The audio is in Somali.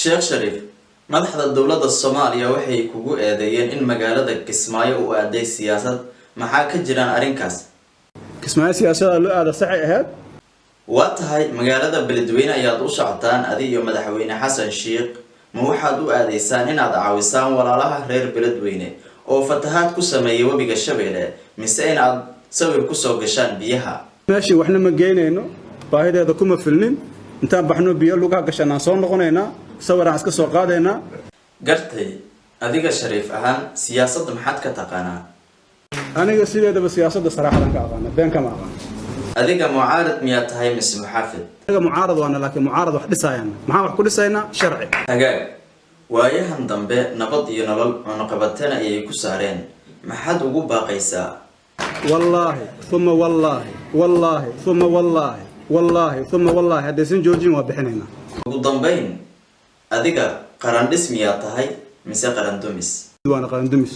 Sheekh Shariif, madaxda dowladda Soomaaliya waxay kugu eedeeyeen in magaalada Kismaayo u aaday siyaasad. Maxaa ka jiraan arrinkaas? Kismaayo siyaasadda loo aada saxay ahayd. Waa tahay, magaalada Beledweyne ayaad u socotaan adi iyo Madaxweyne Xasan Sheikh. Ma waxaad u aadaysaan inaad caawisaan walaalaha reer Beledweyne oo fatahaad ku sameeyay webiga Shabeelle, mise inaad sawir kusoo gashaan biyaha? Meeshii waxna ma geynayno, baahideeda kuma filnin. Intaan baxno, biyo lugaha gashaan, aan soo noqonaynaa, sawiraan iska soo qaadaynaa. Gartay. Adiga Shariif ahaan siyaasadda maxaad ka taqaanaa? Aniga sideedaba siyaasadda saraaxadan ka aqaana, been kama aqaano. Adiga mucaarad miyaa tahay mise muxaafid? Aniga mucaarad waana, laakiin mucaarad wax dhisaayaan. Maxaan wax ku dhisaynaa? Sharci. Hagaag. Waayahan dambe Nabad iyo Nolol cunuqabatena ayay ku saareen. Maxaad ugu baaqaysaa? Wallaahi uma wallaahi, wallaahi uma wallaahi, wallaahi uma wallaahi, haddaysan joojin waa bixinaynaa. Ugu dambayn, adiga qaran dhis miyaa tahay mise qaran dumis? Waana qaran dumis.